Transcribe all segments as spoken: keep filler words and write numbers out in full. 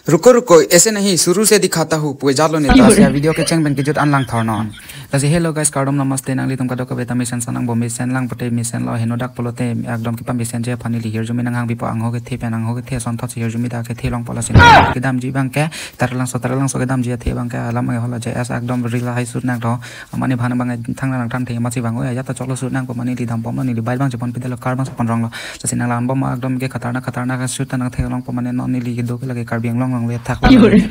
रुको रुको, ऐसे नहीं, शुरू से दिखाता हूँ, pu jalo ne, ta si a video kecheng pen kejut an lang thor non. Lasi hello guys, kardom namaste, nanglitum kadokave ta mesen sa nangbom, mesen lang pute mesen lo, heno dak pulote ekdom kipamesen je aphan neli hirjume nanghang bipo, angho kethe pen, angho kethe asonthot si hirjume dak kethe longpo. Lasi kedamji abang ke, Taralangso, Taralangso kedamji athe abang ke alam ke hala J S ekdom rila hai shoot nanglo. Mane bhan abang thang nang than the masi abang, o ya ta choklo shoot nangpo, mane neli dambomlo, neli bike abang chepon pedalo, car abang chepon ronglo. Lasi nanglang-an bom ekdom ke khatarnak khatarnak shoot ta nangthe longpo, mane non neli kedo ke lake Karbi Anglong longle athak. Iyo re.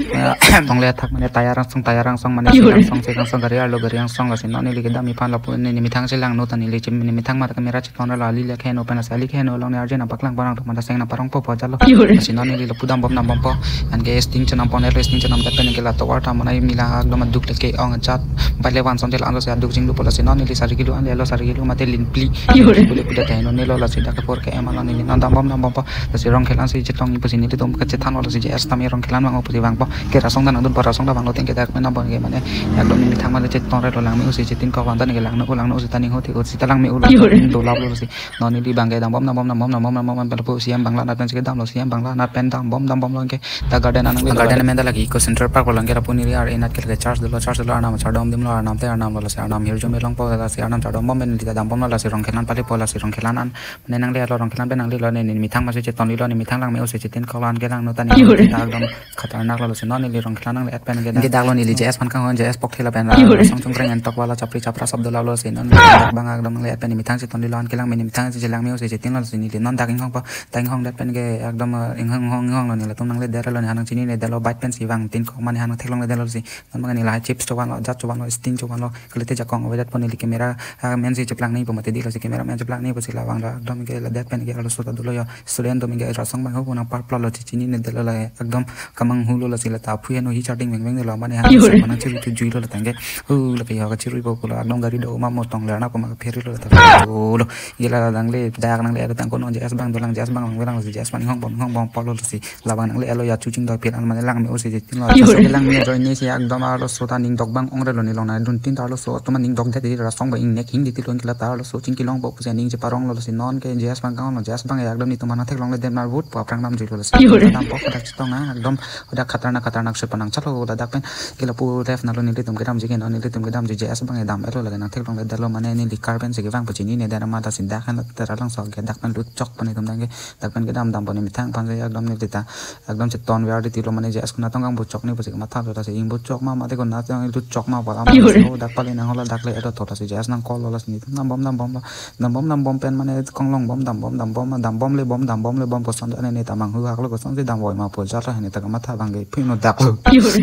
Longle athak mane tayar angsong, tayar angsong, mane Iyo re. Sing angsong, sing angsong, gari arlo gari angsong. Lasi non neli kedam aphan lapu ne nemethang si langno ta, neli chim nemethang ma ta camera cheton relo, ali le kheno pen, lasi ali kheno along ne arje nangpaklang pon nang, mane seng nangparongpo pu jalo. Iyo re. Lasi non neli lapu dambom dambompo. Anke sting chenam pon, sting chenam dak pen ke la tovar ta mane mila ekdom aduk leke ong ajat. Bale van son tel an si aduk jinglu po. Lasi non neli sari kilo an lelo, sari kilo mate lin phli. Iyo re. Pule pule ta heno nelo, lasi dak ke four K M along neli non dambom dambompo. Lasi Rongkhelan si chetong pusi nelitum kachethanlo, lasi J S tame Rongkhelan vangpo pusi vangpo. Ke rasong ta nangdunpo, rasong ta vanglo teng ke dak pen nang pon ke mane ekdom nemethang mane cheton relo, langme-o si chetin kok van ta ne ke langno-o, langno-o si ta ning ho te o si ta langme-o lo. Iyo re. Dolaplo lasi. Non neli abang ke dambom dambom dambom dambom dambom dambom pen lapu C M Bangla anat pen si kedamlo, C M Bangla anat pen dambom dambomlo ke. Ta garden anang, garden amen ta lake Eco Center Park along ke lapu neli ar inat ke lake church dolo, church dolo, arnam chardom dimlo, arnam te arnam lo, lasi arnam hirjume longpo, lasi arnam chardom bom pen neli ta dambomlo, lasi Rongkhelan palepo, lasi Rongkhelan an. Mane nanglelo, Rongkhelan pen nanglelo, ne nemethang masi chetonlo, nemethang langme-o si chetin kok an ke langno ta ne. Iyo re. Ta ekdom khatarnak lo. Lasi non neli Rongkhelan nangle-et pen ke dak, ke daklo neli J S aphan kanghon, J S pokthela pen ra, iyo re, song chungkreng entok wala chapri chapra sob dolaplo. Lasi non dak abang ekdom nangle-et pen nemethang chetonlo, an ke langme nemethang si langme-o si chetinlo. Lasi neli non dak inghongpo, ta inghongdet pen ke ekdom, eh, inghong inghong inghonglo, neli latum nangledet lo, ne ha nangchininedetlo, bike pen si vang tin kok mane ha nangtheklongledetlo. Lasi non abang neli lahai chips chovanlo, jat chovanlo, sting chovanlo, kalite jakong avedet pon, neli camera, ah, men si cheplang nangpo mati dilo, si camera men cheplang nangpo si la vanglo, ekdom ke ladet pen ke arloso ta dolo yo. Student atum ke rasong abang ho pu nangparplotlo, chininedetlo, la ekdom kamanghulo, lasi la ta aphu heno hi charting veng veng dolo, mane ha, iyo re, sa manang chiru tu juilo la tangke. Hu, la ke yo ka chiruipo pulo, ekdom gari do ma motong le na ko ma pherilo la ta. Lo, ye la nangle dak nangle ada tang ko non J S abang dolang, J S abang lang velang, lasi J S abang inghongbom inghongbompo lo, lasi labang nangle-elo ya chuching doi pil an mane langme-o si chetinlo. Iyo re. Lasi langme ajoine si ekdom arloso ta ning dokbang ongrelo, nelong na dun tin ta arloso atum aning dokdet, rasong abang ingnek hingdi tilo, an ke la ta arloso chingki longpo pusi aning cheparonglo. Lasi non ke J S abang kanghonlo, J S abang ekdom netum aphan nangtheklongledet mar vut pu aphrang damjuilo. Lasi iyo re, dampo hadak chetong na ekdom hadak khatarnak khatarnak shoot pon nangchalo, ladak pen ke lapu left nalo nelitum kedamji ke, non nelitum kedamji J S abang dam-etlo, lake nangtheklongledetlo, mane neli car pen si kevangpo, chininedet amat ta si dak pen la Taralangso ke dak pen lutchok pon netum tangke. Dak pen kedam dampo, nemethang aphan si ekdom neli ta ekdom cheton ver di tilo, mane J S konat tong kangbochok ne pusi kamathalo, ta si ingbochok ma mate konat tong lutchok ma pu alam. Iyo re. Lasi ho dak pale nang hola dak le edo thot, lasi J S nang call lo, lasi netum dambom dambomlo, dambom dambom pen mane konglongbom, dambom dambom, dambomlebom, dambomlebom koson ane ne ta manghu haklo, koson si damvoi ma pu jalo, hene ta kamatha abang ke phino daklo. Iyo re.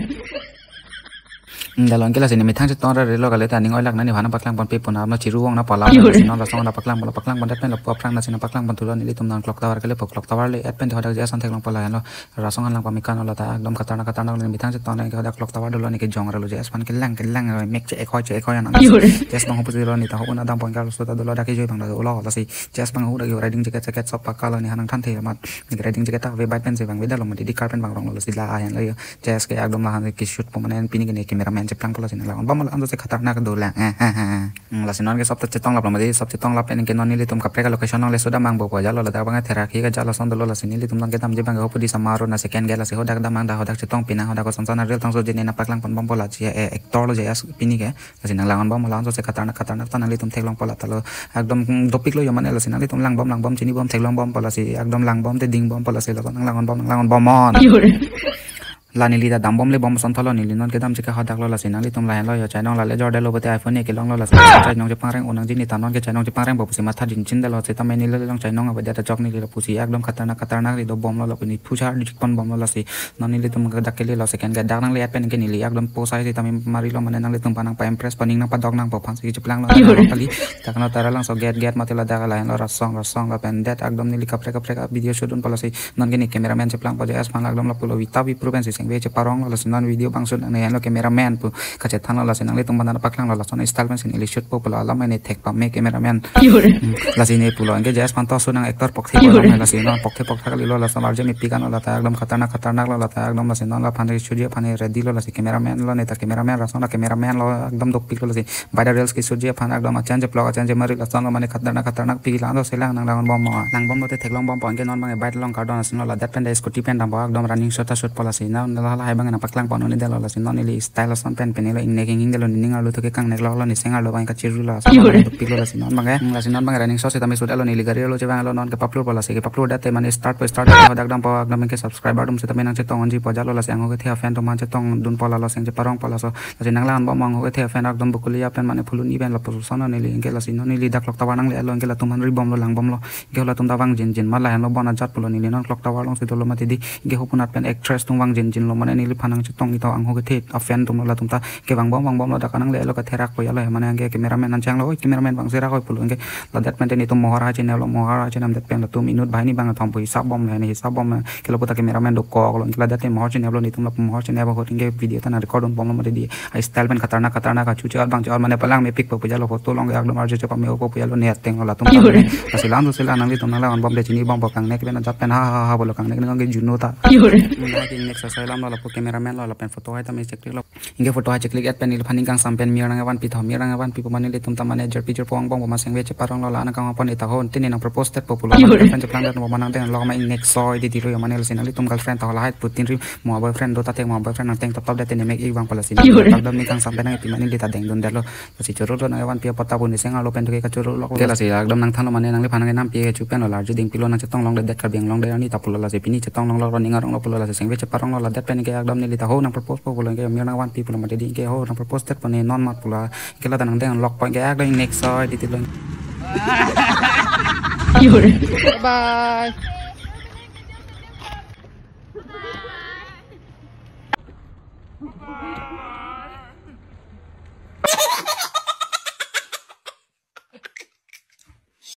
Hmm, dalon ke lasi nemethang cheton rarelo, kalite aning oilak nani aphan nangpaklang ponpe pu nang chiru vong nang pala. Iyo re. Lasi non rasong nangpaklang ponlo, paklang pondet pen lapu aphrang nasi nangpaklang ponthulo, nelitum nang clock tower kelepo, clock tower le-et pen hadak J S an theklongpo, lahenlo rasong an lang pamikang lo, ta ekdom khatarnak khatarnak nemethang cheton ke hadak clock tower dolo, ne kejong relo, J S aphan kelang kelang mek che-ek hoi che-ek hoi anang. Iyo re. J S abang ho pusi lo, ne ta ho un adam pon ke arloso ta dolo, dak kejoi abang dolo, lasi J S abang ho dak yo riding jacket jacket sob pakalo, ne ha nangthanthe amat. Ne riding jacket ta ave, bike pen si vangvedetlo, mati di car pen vangronglo, lasi la ahen lo yo. J S ke ekdom lahan ke shoot po, mane pini ke ne cameraman cheplangpo, lasi nanglang-on bom, la-an si khatarnak dolang. Eh, eh, eh, eh. Hmm, lasi non ke sob ta chetonglaplo mati, sob chetonglap pen ke non nelitum kaprek a-location along le suda mangpo pu jalo, ladak abang theraki kajalo son dolo, lasi nelitum non kedamji abang ke ho pu di Samaro na second gate, lasi hadak damnang, da hadak chetong pinang, hadak koson son a-reel tangso jine nangpaklang ponbompo, la J S, eh, actor lo J S pini ke. Lasi nanglang-on bom, la-an si khatarnak khatarnak ta nanglitum theklongpo, la ta lo ekdom, hmm, dopiklo yo mane, lasi nanglitum langbom langbom chinibom theklongbompo, lasi ekdom langbom te dingbompo, lasi laso nanglang-on bom, nanglang-on bom non. Iyo re. La neli ta dambomlebom asonthotlo, neli non kedamji ke hadaklo, lasi nanglitum lahenlo yo, chainong la le jordetlo pute iPhone ne kelonglo, lasi chainong chepangreng-o nangji, ne ta non ke chainong chepangrengpo pusi matha jinchindetlo, sitame neli along chainong avedet ajok neli lapusi ekdom khatarnak khatarnak ri dobomlo, lapu ne phuchar dik ponbomlo, lasi non nelitum dak kelelo second gate, dak nangle-et pen ke neli ekdom posai sitame marilo, mane nanglitum aphan nangpa-impress, paning nangpadok nangpo aphan si cheplanglo. Iyo re. Kali, dak no Taralangso gate, gate mati ladak lahenlo rasong rasong lapen det ekdom neli kaprek kaprek a-video shoot dunpo, lasi non ke ne cameraman cheplangpo, J S aphan la ekdom lapulo Vita Vipru pen si Ve cheparong lo, lasi non video bang shoot nangne henlo cameraman pu kachethan lo, lasi nanglitum aphan paklanglo, lason style pen si neli shoot po pulo, alam ne thek pame cameraman. Hmm, lasi ne pulo, anke J S Phanto ason nang actor pokthe pulo, lasi non pokthe pokthak kalilo, lason arje mepik an lo, lata ekdom khatarnak khatarnak lo, lata ekdom lasi non laphan shoot ji aphan ready lo, lasi cameraman lo, neta cameraman, lason la cameraman lo, ekdom dopik lo, lasi by the reels ke shoot ji aphan ekdom achan cheplok achan chemari, lason lo mane khatarnak khatarnak pi, langdamlo, selang nang langbomlo, langbomlo te theklongbompo, anke non bang bike along kardon ason lo, ladak pen de scooty pen dampo, ekdom running shot ta shoot po, lasi non lahai bang nang paklangpo, non neli detlo, lasi non neli style ason pen pen neli ingnek ingdetlo, nening arlo thu ke kangnek lo, lo niseng arlo bang kachiru lo, ason lo dopik lo, lasi non bang, hmm, lasi non bang running shot sitame shoot lo, neli gari arlo chevanglo, non kepaplurpo, lasi kepaplur date mane start po, start po, hadak dampo, ekdom ke subscriber atum sitame nang chetong unji po jalo, lasi angho kethe a-fan atum aphan chetong dunpo, lalo seng cheparongpo, laso lasi nang langbomlo, angho kethe a-fan ekdom Bokolia pen mane Phuloni pen lapuson lo neli, anke lasi non neli dak Clock Tower nangle lo, anke latum aphan ribomlo, langbomlo, anke halatum ta vang jinjin ma, lahenlo bon ajat pulo, neli non Clock Tower along si dolo mati di, anke ho punat pen actress atum vang jinjin lo, mane neliphan nang chetong ito angho kethe a-fan atum lo, latum ta ke vangbom vangbomlo, dak nangle lo, katherak po jalo, mane anke cameraman nang changlo, "Oi, cameraman, vang serak oi," pulo, anke ladak pen te netum mohor ha chinep lo, mohor ha chinep det pen latum inut banghini bang thom pu hisap bomlo, ne hisap bomlo, ke lapu ta cameraman dokoklo, anke ladak te mohor chinep lo, netum lapu mohor chinep ahut anke video ta nang record dunbomlo mati di, a-style pen khatarnak khatarnak, achu che-ot bang che-ot, mane palang mepik po pu jalo, photo along ekdom arje chepame po pu jalo, ne ateng lo latum ta, lasi langdamlo, selang nanglitum nang langbom de, chinibompo, kangnek pen ajat pen ha ha ha pulo, kangnek nang ke Juno ta. Next asai lam lo, lapu cameraman lo, lapen photo hai tame cheklik lo. Anke photo hai cheklik et pen neliphan ning kangsam pen mir nang vanpi tho, mir nang vanpi pu mane nelitum ta mane jerpi jerpo angbompo, maseng ve cheparong lo, la nang kang apon ita ho, tini nang propose det po pulo, mane girlfriend cheplang det po, manang deng lok ma ingnek soi di dilo, mane lasi nanglitum girlfriend ta lahai putin ri, mo boyfriend do ta thek, mo boyfriend nang teng tap tap det, tini mek ik vangpo, lasi nang ekdom ning kangsam pen nang ipi mane neli ta deng dun detlo, lasi choro lo nang vanpi apot ta pu, niseng arlo pen thu ke kachoro lo, lasi ekdom nang thanlo, mane nangliphan nang nampi kecho pen lo, larji ding pilo, nang chetong longledet, Karbi Anglong det arni ta pulo, lasi pini chetong longlo, ning arong lo pulo, lasi seng ve cheparong lo, ladet pen ke ekdom neli ta ho nang propose po pulo, anke mir nang vanpi pulo mati di, anke ho nang propose det po, ne non mat pulo, anke la ta nang deng lokpo, anke ekdom ingnek soi di tilo. Bye.